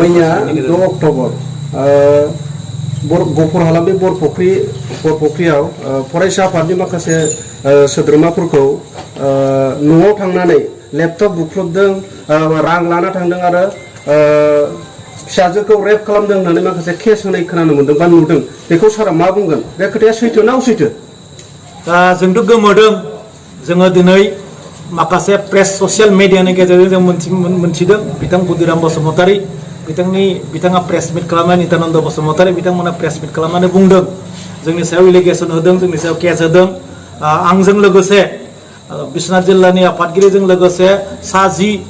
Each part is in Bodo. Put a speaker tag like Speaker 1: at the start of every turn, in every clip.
Speaker 1: मैया 2 अक्ट'बर गफुर हालामनि बरपख्रियाव फरायसा आफादनि माखासे सोद्रोमाफोरखौ न'आव थांनानै लेपटप बुख्रुबदों, रां लाना थांदों आरो फिसाजोखौ रेप खालामदों होननानै माखासे केस होनाय खोनानो मोन्दों बा नुदों। बेखौ सारा मा बुंगोन? बे खोथाया सैथो ना असैथो?
Speaker 2: जोंथ' गोमोदों। जोङो दिनै माखासे प्रेस ससियेल मिडियानि गेजेरजों जों मोनथिदों बिथां बुदिराम बसुमतारी बिथाङा प्रेस मिट खालामनानै नित्यानन्द बसुमतारी बिथांमोना प्रेस मिट खालामनानै बुंदों, जोंनि सायाव एलिगेसन होदों, जोंनि सायाव केस होदों। आंजों लोगोसे बिश्वनाथ जिल्लानि आफादगिरिजों लोगोसे सा 10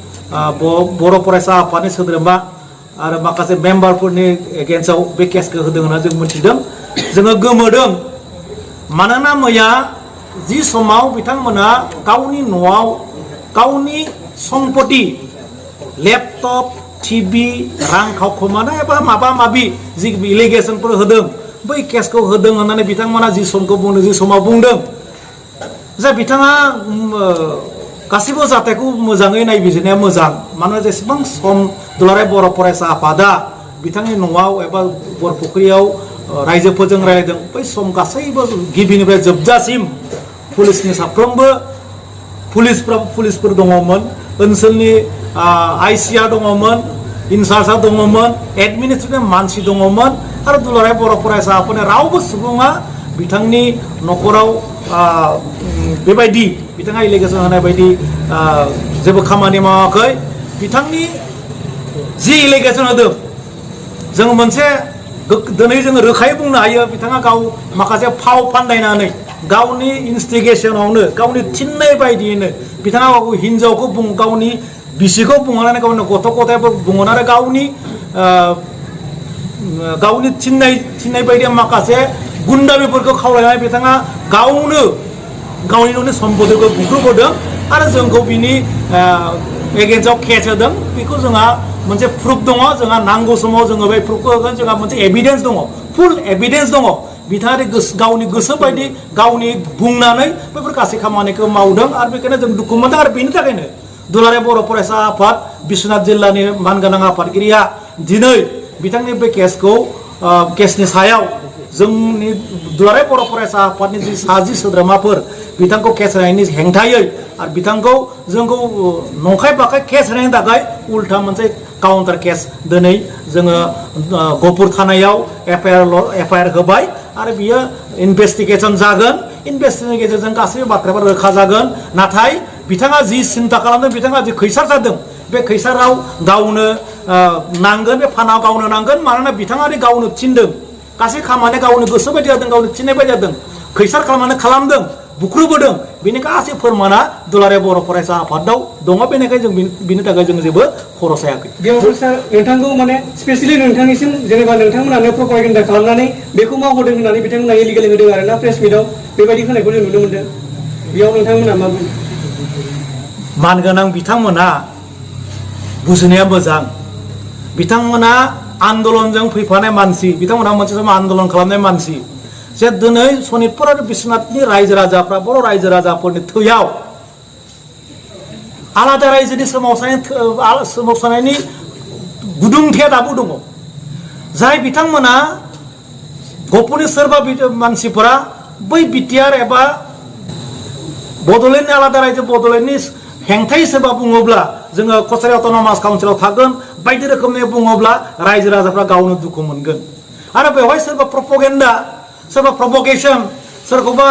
Speaker 2: बर' फरायसा आफादनि सोद्रोमा आरो माखासे मेम्बारफोरनि एगेन्स्टआव बे केसखौ होदों होनना जों मोनथिदों। जोङो गोमोदों। मानोना मैया जि समाव बिथांमोना गावनि न'आव गावनि सम्पति लेपटप टिभि रां खावखोमानाय एबा माबा माबि जि एलिगेसनफोर होदों बै केसखौ होदों होननानै बिथांमोना जि समखौ बुंदों, जि समाव बुंदों जे बिथाङा गासिबो जाथायखौ मोजाङै नायबिजिरनाया मोजां। मानोना जेसेबां सम दुलाराय बर' फरायसा आफादा बिथांनि न'आव एबा बरपख्रियाव रायजोफोरजों रायलायदों, बै सम गासैबो गिबिनिफ्राय जोबजासिम पुलिसनि साफ्रोमबो पुलिसफोर दङमोन, ओनसोलनि आइसिआ दङमोन, इनचार्जआ दङमोन, एडमिनिस्ट्रेटिभ मानसि दङमोन आरो दुलाराय बर' फरायसा आफादनि रावबो सुबुङा बिथांनि न'खराव बेबायदि बिथाङा एलिगेसन होनाय बायदि जेबो खामानि मावाखै। बिथांनि जि एलिगेसन होदों जों मोनसे दिनै जोङो रोखायै बुंनो हायो, बिथाङा गाव माखासे फाव फान्दायनानै गावनि इनस्टिगेसनावनो गावनि थिननाय बायदियैनो बिथाङा हिनजावखौ गावनि बिसिखौ बुंहरनानै गावनि गथ' गथायफोर बुंहरनानै गावनि थिननाय बायदि माखासे गुन्दाबिफोरखौ खावलायनानै बिथाङा गावनि न'नि सम्पतिखौ बुख्रुबहोदों आरो जोंखौ बिनि एगेन्स्टआव केस होदों। बेखौ जोंहा मोनसे प्रुफ दङ, जोंहा नांगौ समाव जोङो बे प्रुफखौ होगोन। जोंहा मोनसे एभिडेन्स दङ, फुल एभिडेन्स दङ। बिथाङा गावनि गोसो बायदि गावनि बुंनानै बेफोर गासै खामानिखौ मावदों आरो बेखायनो जों दुखु मोनदों। आरो बेनि थाखायनो दुलाराय बर' फरायसा आफाद बिश्वनाथ जिल्लानि मानगोनां आफादगिरिया दिनै बिथांनि बे केसनि सायाव जोंनि दुलाराय बर' फरायसा आफादनि जि सा 10 सोद्रोमाफोर बिथांखौ केस होनायनि हेंथायै आरो जोंखौ नंखाय बाखाय केस होनायनि थाखाय उल्था मोनसे काउन्टार केस दिनै जोङो गहपुर थानायाव एफआइआर होबाय आरो बियो इनभेस्टिगेसन जागोन। इनभेस्टिगेसननि गेजेरजों गासैबो बाथ्राफोरा रोखा जागोन। नाथाय बिथाङा जि सिन्था खालामदों, बिथाङा जि खैसार जादों, बे खैसाराव गावनो नांगोन, बे फानाव गावनो नांगोन। मानोना बिथाङा गावनो थिनदों, गासै खामानिया गावनि गोसो बायदि जादों, गावनो थिननाय बायदि जादों, खैसार खालामदों, बुख्रुबोदों। बेनिखाय गासै फोरमाना दुलाराय बर' फरायसा आफादाव दङ। बेनिखायनो जों बिनि थाखाय जों जेबो खर' सायाखै।
Speaker 3: बेयाव सार नोंथांखौ माने स्पेसियेलि नोंथांनिसिम जेनेबा नोंथांमोनानो प्रपागेन्डा खालामनानै बेखौ मावहोदों होननानै बिथांमोना इलिगेल होदों आरोना प्रेस मिटआव बेबायदि होनायखौ जों नुनो मोन्दों। बेयाव नोंथांमोना मा बुङो?
Speaker 2: मानगोनां बिथांमोना बुजिनाया मोजां। बिथांमोना आन्दलनजों फैफानाय मानसि, बिथांमोना मोनसे समाव आन्दलन खालामनाय मानसि। जे दिनै सनितपुर आरो बिश्वनाथनि रायजो राजाफ्रा बर' रायजो राजाफोरनि थैयाव आलादा रायजोनि सोमावसारनायनि गुदुंथिया दाबो दङ। जाय बिथांमोना गहपुरनि सोरबा मानसिफोरा बै बिटिआर एबा बड'लेण्डनि आलादा रायजो बड'लेण्डनि हेंथायै सोरबा बुङोब्ला जोङो कछारी अट'नमास काउन्सिलाव थागोन बायदि रोखोमनि बुङोब्ला रायजो राजाफ्रा गावनो दुखु मोनगोन। आरो बेवहाय सोरबा प्रपगेन्डा, सोरबा प्रभकेसन, सोरखौबा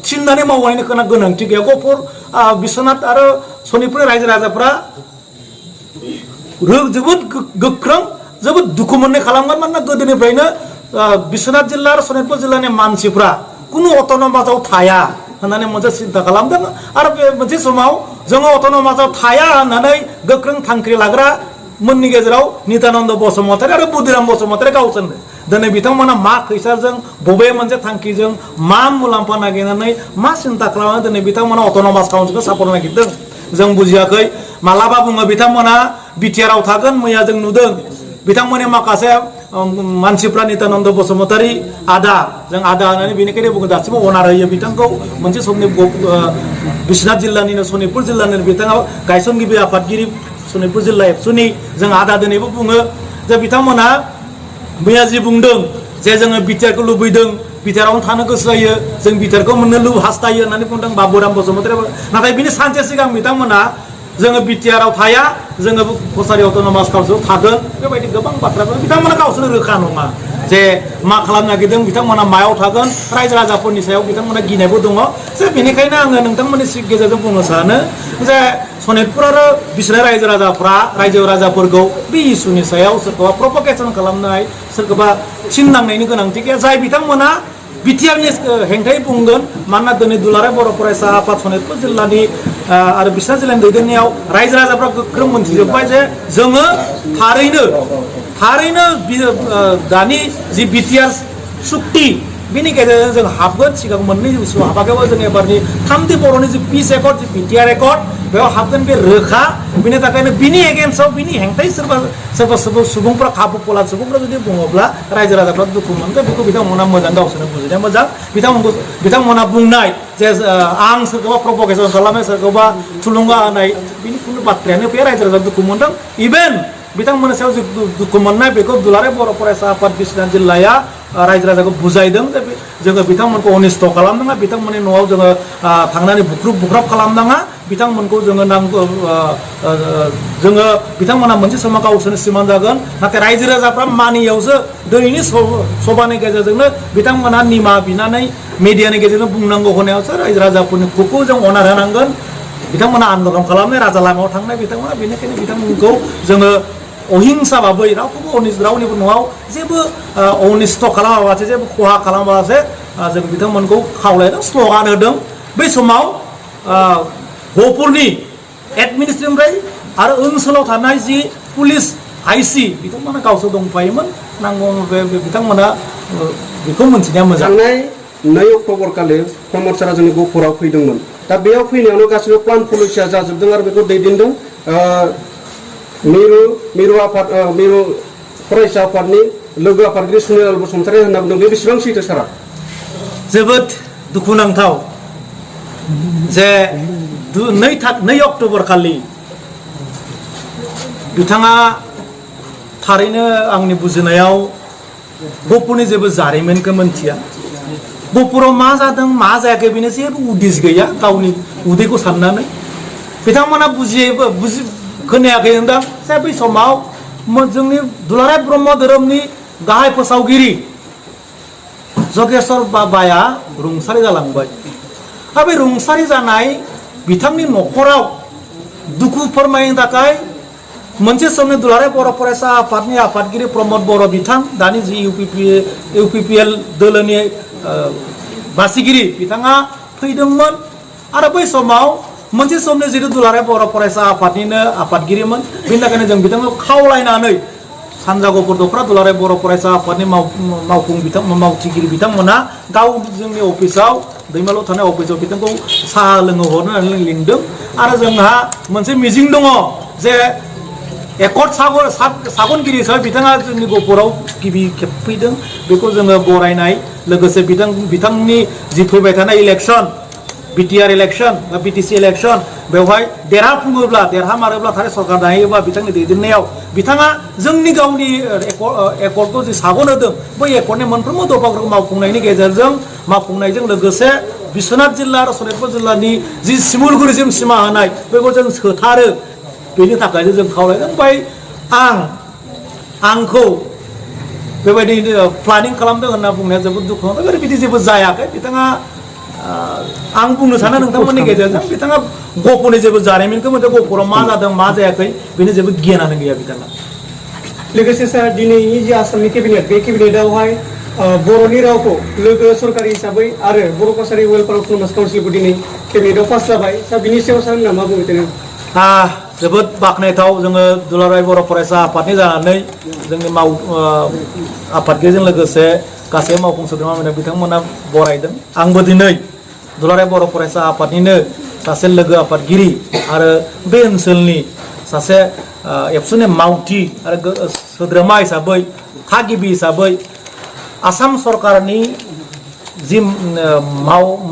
Speaker 2: थिननानै मावनायनि गोनांथि गैया। गहपुर बिश्वनाथ आरो सनितपुरनि रायजो राजाफ्रा जोबोद गोख्रों, जोबोद दुखु मोननाय खालामगोन। मानोना गोदोनिफ्रायनो बिश्वनाथ जिल्ला आरो सनितपुर जिल्लानि मानसिफ्रा कुनु अट'नमासाव थाया होननानै मोनसे सिन्था खालामदों। आरो बे मोनसे समाव जोङो अट'नमासाव थाया होननानै गोख्रों थांखि लाग्रा मोननि गेजेराव नित्यानन्द बसुमतारी आरो बुदिराम बसुमतारी गावसोरनो दिनै बिथांमोना मा खैसारजों बबे मोनसे थांखिजों मा मुलाम्फा नागिरनानै मा सिन्था खालामनानै दिनै बिथांमोना अट'नमास काउन्सिलखौ सापर्ट नागिरदों जों बुजियाखै। मालाबा बुङो बिथांमोना बिटिआरआव थागोन। मैया जों नुदों बिथांमोननि माखासे मानसिफ्रा नित्यानन्द बसुमतारी जों आदा होननानै बेनिखायनो बुङो दासिमबो अनार होयो बिथांखौ। मोनसे समनि बिश्वनाथ जिल्लानिनो सनितपुर जिल्लानि बिथाङा गायसनगिरि आफादगिरि सनितपुर जिल्ला एबसुनि जों आदा दिनैबो बुङो जे बिथांमोनहा मैया जि बुंदों जे जोङो बिटिआरखौ लुबैदों बिटिआरावनो थानो गोसो जायो जों बिटिआरखौ मोननो हास्थायो होननानै बुंदों बाबुराम बसुमतारीआबो नाथाय बिनि सानसे सिगां बिथांमोना जोङो बिटिआराव थाया जोङो कसारि अट'नमास काउन्सिलाव थागोन बेबायदि गोबां बाथ्राफोर बिथांमोना गावसोरनो रोखा नङा जे मा खालामनो नागिरदों बिथांमोना मायाव थागोन रायजो राजाफोरनि सायाव बिथांमोना गिनायबो दङ जे बेनिखायनो आङो नोंथांमोननि गेजेरजों बुंनो सानो जे सनितपुर आरो बिसोरनि रायजो राजाफोरखौ बे इसुनि सायाव सोरखौबा प्रभकेसन खालामनाय सोरखौबा थिननांनायनि गोनांथि गैया जाय बिथांमोना बिटिआरनि हेंथायै बुंगोन मानोना दिनै दुलाराय बर' फरायसा आफाद सनितपुर जिल्लानि आरो बिसोर जिल्लानि दैदेननायाव रायजो राजाफ्रा गोख्रों मोनथिजोब्बाय जे जोङो थारैनो दानि जि बिटिआर सुक्ति बिनि गेजेरजों जों हाबगोन सिगां मोननै बुस्थु हाबाखैबो जों एबारनि थामथि बर'नि जि पिस एकर्ड जि बिटिआर एकर्ड बेयाव हाबगोन बे रोखा बिनि थाखायनो बिनि एगेन्स्टआव बिनि हेंथायै सोरबा सुबुंफ्रा खाबु पला सुबुंफ्रा जुदि बुङोब्ला रायजो राजाफ्रा दुखु मोनगोन बेखौ बिथांमोना मोजां गावसोरनो बुजिनाया मोजां बिथांमोना बुंनाय जे आं सोरखौबा प्रभकेसन खालामनाय सोरखौबा थुलुंगा होनाय बिनि खुनु बाथ्रायानो बे रायजो राजा दुखु मोनदों इभेन बिथांमोननि सायाव जि दुखु मोननाय बेखौ दुलाराय बर' फरायसा आफाद बिस्वनाथ जिल्लाया रायजो राजाखौ बुजायदों जे जोङो बिथांमोनखौ अनिस्थ' खालामनाङा बिथांमोननि न'आव जोङो थांनानै बुख्राब खालामनाङा बिथांमोनखौ जोङो नांगौ जोङो बिथांमोना मोनसे समाव गावसोरनो सिमान जागोन नाथाय रायजो राजाफ्रा मानियावसो दिनैनि सभानि गेजेरजोंनो बिथांमोना निमाहा बिनानै मिडियानि गेजेरजों बुंनांगौ होनायावसो रायजो राजाफोरनि खुखौ जों अनार होनांगोन बिथांमोना आन्दलन खालामनाय राजा लामायाव थांनाय बिथांमोना बेनिखायनो बिथांमोनखौ जोङो अहिंसा भाबै रावनिबो न'आव जेबो अनिस्थ' खालामाबासे जेबो खहा खालामाबासे जों बिथांमोनखौ खावलायदों स्ल'गान होदों बै समाव गहपुरनि एडमिनिस्ट्रेटिभनिफ्राय आरो ओनसोलाव थानाय जि पुलिस आइसि बिथांमोना गावसोर दंफायोमोन नांगौ बिथांमोना बेखौ मोनथिनाया मोजां
Speaker 1: थांनाय 2 अक्ट'बर खालि प्रमद सारा जोंनि गहपुराव फैदोंमोन दा बेयाव फैनायावनो गासिबो प्लान पलिसिया जाजोबदों आरो बेखौ दैदेनदों मिरु फरायसा आफादनि लोगो आफादगिरि सुनिलाल बसुमतारी होनना बुंदों बे बेसेबां सैथो सारा
Speaker 2: जोबोद दुखुनांथाव जे 2 अक्ट'बर खालि बिथाङा थारैनो आंनि बुजिनायाव गहपुरनि जेबो जारिमिनखौ मोनथिया गहपुराव मा जादों मा जायाखै बेनि जेबो उदिस गैया गावनि उदैखौ साननानै बिथांमोना खोनायाखै होनदां जे बै समाव जोंनि दुलाराय ब्रह्म धोरोमनि गाहाय फोसावगिरि जगेश्वर बाबाया रुंसारि जालांबाय आरो बे रुंसारि जानाय बिथांनि न'खराव दुखु फोरमायनो थाखाय मोनसे समनि दुलाराय बर' फरायसा आफादनि आफादगिरि प्रमद बर' बिथां दानि जि इउपिपिएल दोलोनि बासिगिरि बिथाङा फैदोंमोन आरो बै समाव मोनसे समनि जितु दुलाराय बर' फरायसा आफादनिनो आफादगिरिमोन बेनि थाखायनो जों बिथांखौ खावलायनानै सानजा गहपुर दख'रा दुलाराय बर' फरायसा आफादनि मावथिगिरि बिथांमोना गाव जोंनि अफिसाव दैमालुआव थानाय अफिसाव बिथांखौ साहा लोंहो हरनो होननानै लिंदों आरो जोंहा मोनसे मिजिं दङ जे एकर्ड सागनगिरि हिसाबै बिथाङा जोंनि गहपुराव गिबि खेब फैदों बेखौ जोङो बरायनाय लोगोसे बिथांनि जि फैबाय थानाय इलेक्सन बिटिआर इलेक्सन बा बिटिसि इलेक्सन बेवहाय देरहामारोब्ला थारै सरकार दायोबा बिथांनि दैदेननायाव बिथाङा जोंनि गावनि एकर्डखौ जि सागन होदों बै एकर्डनि मोनफ्रोमबो दफाफोरखौ मावफुंनायजों लोगोसे बिश्वनाथ जिल्ला आरो सनितपुर जिल्लानि जि सिमुलगुरिसिम सिमा होनाय बेखौ जों सोथारो बेनि थाखायनो जों खावलायदों ओमफ्राय आंखौ बेबायदि प्लानिं खालामदों होनना बुंनाया जोबोद दुखु नाथाय बिदि जेबो जायाखै बिथाङा आं बुंनो सानो नोंथांमोननि गेजेरजों बिथाङा गहपुरनि जेबो जारिमिनखौ मोनसे गहपुराव मा जादों मा जायाखै बेनि जेबो गियानानो गैया बिथाङा
Speaker 3: लोगोसे सार दिनैनि जे आसामनि केबिनेट बे केबिनेटआवहाय बर'नि रावखौ लोगो सरकारि हिसाबै आरो बर' कसारि वेलफेयार अट'नमास काउन्सिलखौ दिनै केबिनेटआव पास जाबाय दा बिनि सायाव सार मा बुङो दिनै
Speaker 2: जोबोद बाख्नायथाव जोङो दुलाराय बर' फरायसा आफादनि जानानै जोंनि आफादगिरिजों लोगोसे गासै मावफुं सोद्रोमा बिथांमोना बरायदों आंबो दिनै दुलाराय बर' फरायसा आफादनिनो सासे लोगो आफादगिरि आरो बे ओनसोलनि सासे एबसुनि मावथि आरो सोद्रोमा हिसाबै थागिबि हिसाबै आसाम सरकारनि जि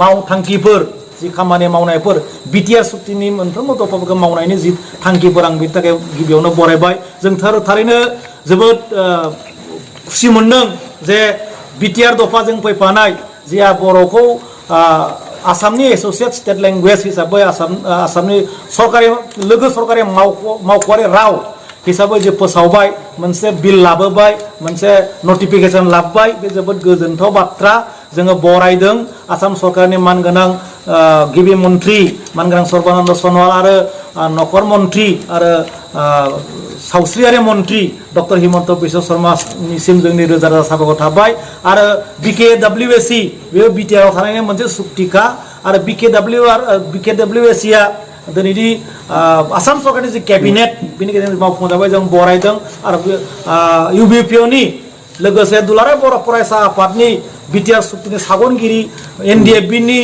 Speaker 2: मावथांखिफोर जि खामानि मावनायफोर बिटिआर सुक्तिनि मोनफ्रोमबो दफाफोरखौ मावनायनि जि थांखिफोर आं बिनि थाखाय गिबियावनो बरायबाय जों थारैनो जोबोद खुसि मोनदों जे बिटिआर दफाजों फैफानाय जिया बर'खौ आसामनि एस'सियेट स्टेट लेंगुवेज हिसाबै आसामनि सरकारि मावख'आरि राव हिसाबै जे फोसावबाय मोनसे बिल लाबोबाय मोनसे नटिफिकेसन लाबोबाय बे जोबोद गोजोनथाव बाथ्रा जोङो बरायदों आसाम सरकारनि मानगोनां गिबि मन्थ्रि मानगोनां सर्बानन्द सन'वाल आरो नखर मन्थ्रि आरो सावस्रियारि मन्थ्रि डक्टर हिमन्त बिश्व शर्मानिसिम जोंनि रोजा रोजा साबायखर थाबाय आरो BKWSC बेयो बिटिआरआव थानायनि मोनसे सुक्तिखा आरो BKWSCआ दिनैनि आसाम सरकारनि जि केबिनेट बिनि गेजेरजों मावफुं जाबाय जों बरायदों आरो UBPOनि लोगोसे दुलाराय बर' फरायसा आफादनि बिटिआर सुक्तिनि सागनगिरि NDFBनि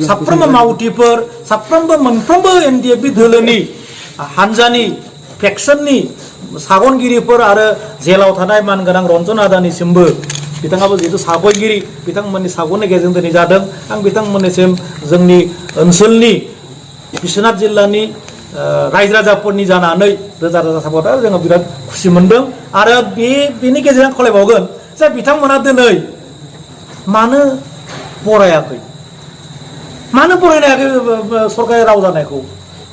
Speaker 2: साफ्रोमबो मावथिफोर मोनफ्रोमबो NDFB दोलोनि हानजानि फेक्सननि सागनगिरिफोर आरो जेलाव थानाय मानगोनां रन्जन आदानिसिमबो बिथाङाबो जिहेतु सागयगिरि बिथांमोननि सागननि गेजेरजों दिनै जादों आं बिथांमोननिसिम जोंनि ओनसोलनि बिश्वनाथ जिल्लानि रायजो राजाफोरनि जानानै रोजा रोजा साबायखर जोङो बिराद खुसि मोनदों आरो बेनि गेजेरजों खावलायबावगोन जे बिथांमोना दिनै मानो बरायाखै सरकारि राव जानायखौ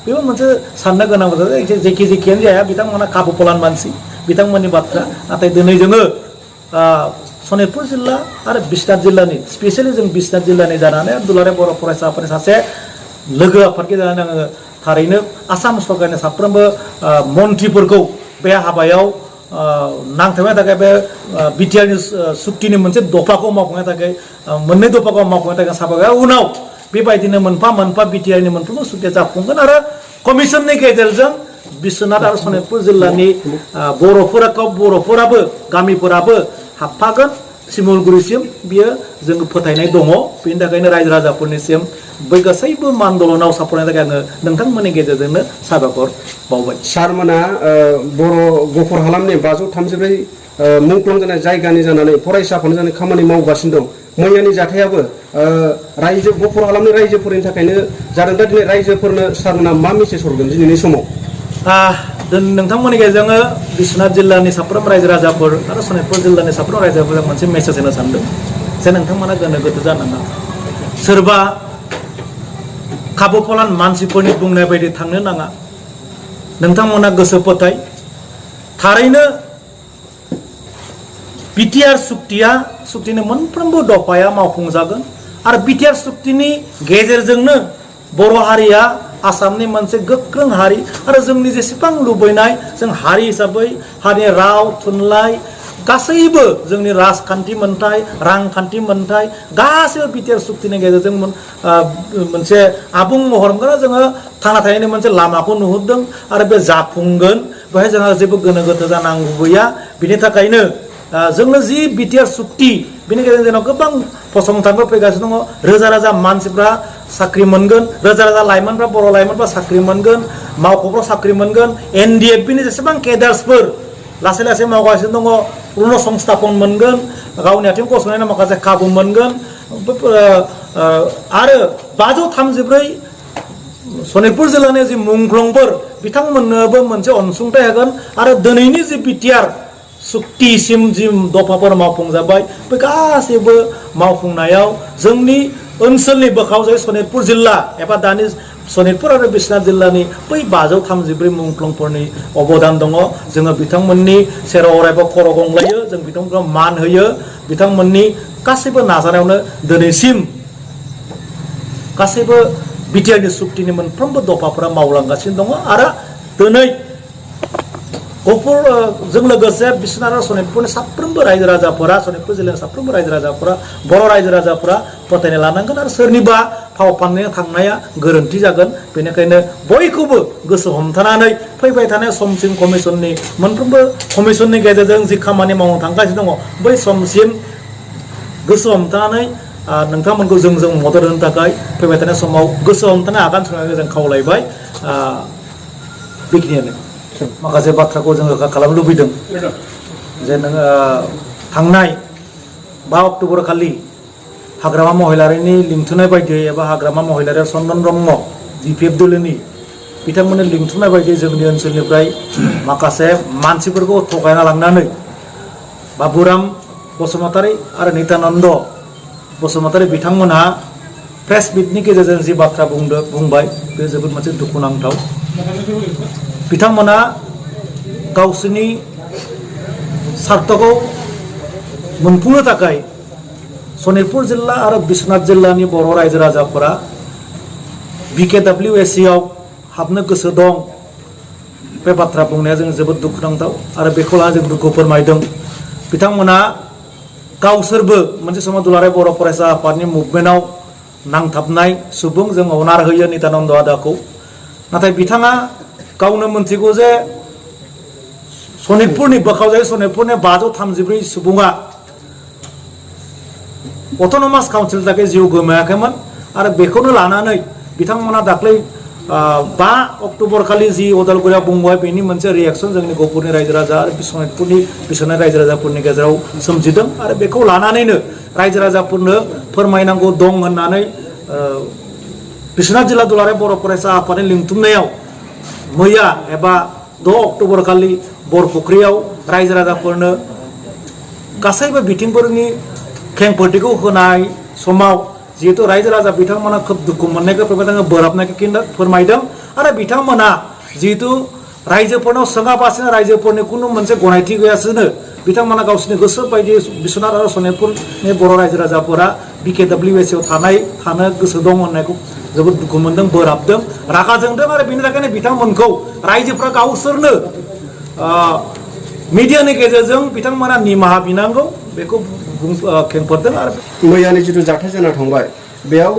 Speaker 2: बेबो मोनसे साननो गोनां बाथ्रा जेखियानो जाया बिथांमोना खाबु फलान मानसि बिथांमोननि बाथ्रा नाथाय दिनै जोङो सनितपुर जिल्ला आरो बिश्वनाथ जिल्लानि स्पेसियेलि जों बिश्वनाथ जिल्लानि जानानै दुलाराय बर' फरायसा आफादनि सासे लोगो आफादगिरि जानानै आङो थारैनो आसाम सरकारनि साफ्रोमबो मन्थ्रिफोरखौ बे हाबायाव नांथाबनायनि थाखाय बे बिटिआरनि सुक्तिनि मोनसे दफाखौ मावफुंनो थाखाय मोननै दफाखौ मावफुंनो थाखाय साबायखर उनाव बेबायदिनो मोनफा मोनफा बिटिआरनि मोनफ्रोमबो सुक्तिया जाफुंगोन आरो कमिसननि गेजेरजों बिश्वनाथ आरो सनितपुर जिल्लानि बर'फोराबो गामिफोराबो हाबफागोन सिमुलगुरिसिम बियो जों फोथायनाय दङ बेनि थाखायनो रायजो राजाफोरनिसिम बै गासैबो मानदलनाव साफरायनो थाखाय आङो नोंथांमोननि गेजेरजोंनो साबायखर बावबाय
Speaker 1: सारमोना बर' गफुर हालामनि 534 मुंख्लं जानाय जायगानि जानानै फरायसा आफादनि जानानै खामानि मावगासिनो दं मैयानि जाथायाबो गफुर हालामनि रायजोफोरनि थाखायनो जादों दा दिनै रायजोफोरनो सारमोना मा मेसेज हरगोन दिनैनि समाव
Speaker 2: नोंथांमोननि गेजेरजों बिश्वनाथ जिल्लानि साफ्रोम रायजो राजाफोर आरो सनितपुर जिल्लानि साफ्रोम रायजो राजाफोरजों मोनसे मेसेज होनो सानदों जे नोंथांमोना गोनो गोथो जानाङा सोरबा खाबु फलान मानसिफोरनि बुंनाय बायदि थांनो नाङा नोंथांमोना गोसो फोथाय थारैनो बिटिआर सुक्तिनि मोनफ्रोमबो दफाया मावफुंजागोन आरो बिटिआर सुक्तिनि गेजेरजोंनो बर' हारिया आसामनि मोनसे गोख्रों हारि आरो जोंनि जेसेबां लुबैनाय जों हारि हिसाबै हारिनि राव थुनलाइ गासैबो जोंनि राजखान्थि मोनथाय रांखान्थि मोनथाय गासैबो बिटिआर सुक्तिनि गेजेरजों मोनसे आबुं महर मोनगोन जोङो थांना थानायनि मोनसे लामाखौ नुहुरदों आरो बे जाफुंगोन बेहाय जोंहा जेबो गोनो गोथो जानांगौ गैया बिनि थाखायनो जोंनो जि बिटिआर सुक्ति बिनि गेजेरजों जोंनाव गोबां फसंथानफोर फैगासिनो दङ रोजा रोजा मानसिफ्रा साख्रि मोनगोन रोजा रोजा लाइमोनफ्रा बर' लाइमोनफ्रा साख्रि मोनगोन मावख'फ्राव साख्रि मोनगोन NDFBनि जेसेबां केडार्सफोर लासै लासै मावगासिनो दङ पुर्न संस्थापन मोनगोन गावनि आथिं गसंनायनि माखासे खाबु मोनगोन आरो 534 सनितपुर जिल्लानि जि मुंख्लंफोर बिथांमोननोबो मोनसे अनसुंथाइ होगोन आरो दिनैनि जि बिटिआर सुक्तिसिम जि दफाफोर मावफुंजाबाय बे गासैबो मावफुंनायाव जोंनि ओनसोलनि बोखाव जाय सनितपुर जिल्ला एबा दानि सनितपुर आरो बिश्वनाथ जिल्लानि बै 534 मुंख्लंफोरनि अबदान दङ जोङो बिथांमोननि सेराव अरायबो खर' गंलायो जों बिथांमोनखौ मान होयो बिथांमोननि गासैबो नाजानायावनो दिनैसिम गासैबो बिटिआरनि सुक्तिनि मोनफ्रोमबो दफाफोरा मावलांगासिनो दङ आरो दिनै जों लोगोसे बिश्वनाथ आरो सनितपुरनि साफ्रोमबो रायजो राजाफोरा सनितपुर जिल्लानि साफ्रोमबो रायजो राजाफोरा बर' रायजो राजाफोरा फोथायनाय लानांगोन आरो सोरनिबा फाव फान्दायनो थांनाया गोरोन्थि जागोन बेनिखायनो बयखौबो गोसो हमथानानै फैबाय थानाय समसिम कमिसननि मोनफ्रोमबो कमिसननि गेजेरजों जि खामानि मावनो थांगासिनो दङ बै समसिम गोसो हमथानानै नोंथांमोनखौ जों मदद होनो थाखाय फैबाय थानाय समाव गोसो हमथानाय आगान सुरनायखौ जों खावलायबाय बेखिनियानो माखासे बाथ्राखौ जों रोखा खालामनो लुबैदों जे नोङो थांनाय 5 अक्ट'बर खालि हाग्रामा महिलारिनि लिंथुनाय बायदियै एबा हाग्रामा महिलारि चन्दन ब्रह्म जिपिएफ दोलोनि बिथांमोननि लिंथुनाय बायदियै जोंनि ओनसोलनिफ्राय माखासे मानसिफोरखौ थगायना लांनानै बाबुराम बसुमतारी आरो नित्यानन्द बसुमतारी बिथांमोनहा प्रेस मिटनि गेजेरजों जि बाथ्रा बुंबाय बे जोबोद मोनसे दुखुनांथाव। बिथांमोना गावसोरनि स्वार्थखौ मोनफुंनो थाखाय सनितपुर जिल्ला आरो बिश्वनाथ जिल्लानि बर' रायजो राजाफोरा BKWSC आव हाबनो गोसो दं बे बाथ्रा बुंनाया जों जोबोद दुखुनांथाव आरो बेखौ लाना जों दुखु फोरमायदों। बिथांमोना गावसोरबो मोनसे समाव दुलाराय बर' फरायसा आफादनि मुभमेन्टआव नांथाबनाय सुबुं जों अनार होयो नित्यानन्द आदाखौ। नाथाय बिथाङा गावनो मोनथिगौ जे सनितपुरनि बोखावजायै सनितपुरनि 534 सुबुङा अट'नमास काउन्सिलनि थाखाय जिउ गोमायाखैमोन आरो बेखौनो लानानै बिथांमोना दाख्लै 5 अक्ट'बर खालि जि उदालगुरियाव बुंबाय बेनि मोनसे रिएक्सन जोंनि गहपुरनि रायजो राजा आरो सनितपुरनि बिश्वनाथ रायजो राजाफोरनि गेजेराव सोमजिदों आरो बेखौ लानानैनो रायजो राजाफोरनो फोरमायनांगौ दं होननानै बिश्वनाथ जिल्ला दुलाराय बर' फरायसा आफादनि लिंथुमनायाव मैया एबा 6 अक्ट'बर खालि बरफुख्रियाव रायजो राजाफोरनो गासैबो बिथिंफोरनि खेंफोरथिखौ होनाय समाव जिहेतु रायजो राजा बिथांमोना खोब दुखु मोननायखौ फोरमायदों, बोराबनायखौ फोरमायदों आरो बिथांमोना जिहेतु रायजोफोरनाव सोङाबासिनो रायजोफोरनि खुनु मोनसे गनायथि गैयासिनो बिथांमोना गावसोरनि गोसो बायदि बिश्वनाथ आरो सनितपुरनि बर' रायजो राजाफोरा BKWSC आव थानो गोसो दं होननायखौ जोबोद दुखु मोनदों, बोराबदों, रागा जोंदों आरो बेनि थाखायनो बिथांमोनखौ रायजोफ्रा गावसोरनो मिडियानि गेजेरजों बिथांमोना निमाहा बिनांगौ बेखौ खेंफोरदों। आरो
Speaker 1: मैयानि जिथु जाथाय जाना थांबाय बेयाव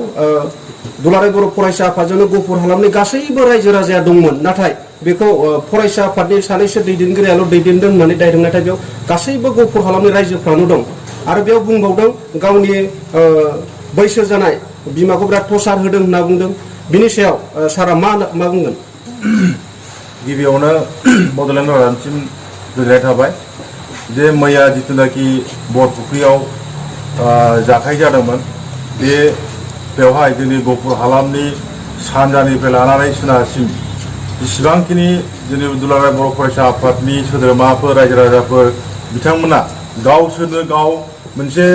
Speaker 1: दुलाराय बर' फरायसा आफादजोंनो गहपुर हालामनि गासैबो रायजो राजाया दंमोन, नाथाय बेखौ फरायसा आफादनि सानैसो दैदेनगिरियाल' दैदेनदों होननानै दाय दं, नाथाय बेयाव गासैबो गहपुर हालामनि रायजोफ्रानो दं। आरो बेयाव बुंबावदों गावनि बैसो जानाय बिमाखौ बिराद टर्चार होदों होनना बुंदों। बिनि सायाव सारा मा बुंगोन?
Speaker 4: गिबियावनो बड'लेण्ड रादाबसिम गोजोननाय थाबाय जे मैया जिथुनाखि बरफुख्रियाव जाथाय जादोंमोन बेवहाय जोंनि गहपुर हालामनि सानजानिफ्राय लानानै सोनाबसिम जेसेबांखिनि जोंनि दुलाराय बर' फरायसा आफादनि सोद्रोमाफोर रायजो राजाफोर बिथांमोना गावसोरनो गाव मोनसे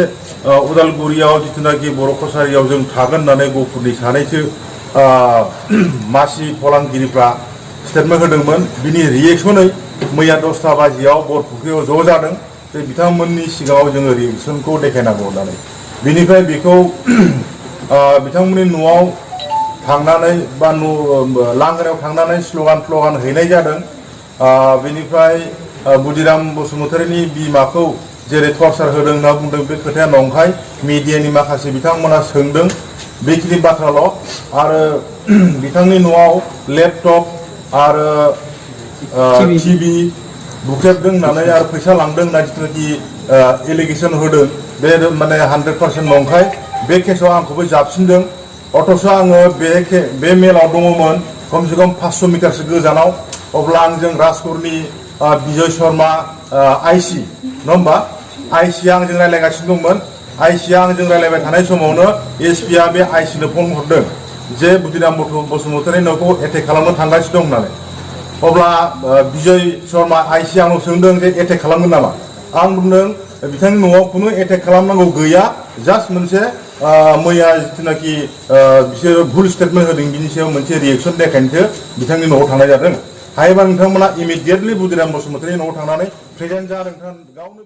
Speaker 4: उदालगुरियाव जिथुनाखि बर' कसारियाव जों थागोन होननानै गहपुरनि सानैसो मासि फालांगिरिफ्रा स्टेटमेन्ट होदोंमोन। बिनि रिएक्सनै मैया 10टा बाजियाव बरफुख्रियाव ज' जादों। बे बिथांमोननि सिगाङाव जोङो रिएक्सनखौ देखायनांगौ होननानै बिनिफ्राय बेखौ बिथांमोननि न'आव थांनानै बा लांगोनायाव थांनानै स्ल'गान हैनाय जादों। बेनिफ्राय बुदिराम बसुमतारीनि बिमाखौ जेरै टर्चार होदों होनना बुंदों बे खोथाया नंखाय। मिडियानि माखासे बिथांमोना सोंदों बेखिनि बाथ्राल'। आरो बिथांनि न'आव लेपटप आरो टिभि बुख्रेबदों होननानै आरो फैसा लांदों होनना जिथुनाखि एलिगेसन होदों बे माने 100% नंखाय। बे केसाव आंखौबो जाबसिनदों, अथ'स' आङो बे मेलाव दङमोन खमसे खम 500 मिटारसो गोजानाव। अब्ला आंजों राजपुरनि बिजय शर्मा आइसि नङा होमबा, आइसिया आंजों रायज्लायगासिनो दंमोन। आइसिया आंजों रायज्लायबाय थानाय समावनो एसपिआ बे आइसिनो फन हरदों जे बुदिराम बसुमतारी न'खौ एटेक खालामनो थांगासिनो दं होननानै। अब्ला बिजय शर्मा आइसि आंनाव सोंदों जे एटेक खालामगोन नामा। आं बुंदों बिथांनि न'आव खुनु एटेक खालामनांगौ गैया, जास्ट मोनसे मैया जिथुनाखि बिसोरो भुल स्टेटमेन्ट होदों बिनि सायाव मोनसे रिएक्सन देखायनोसो बिथांनि न'आव थांनाय जादों। हायोबा नोंथांमोना इमिडियेटलि बुदिराम बसुमतारी न'आव थांनानै प्रेजेन्ट जा, नोंथां गावनो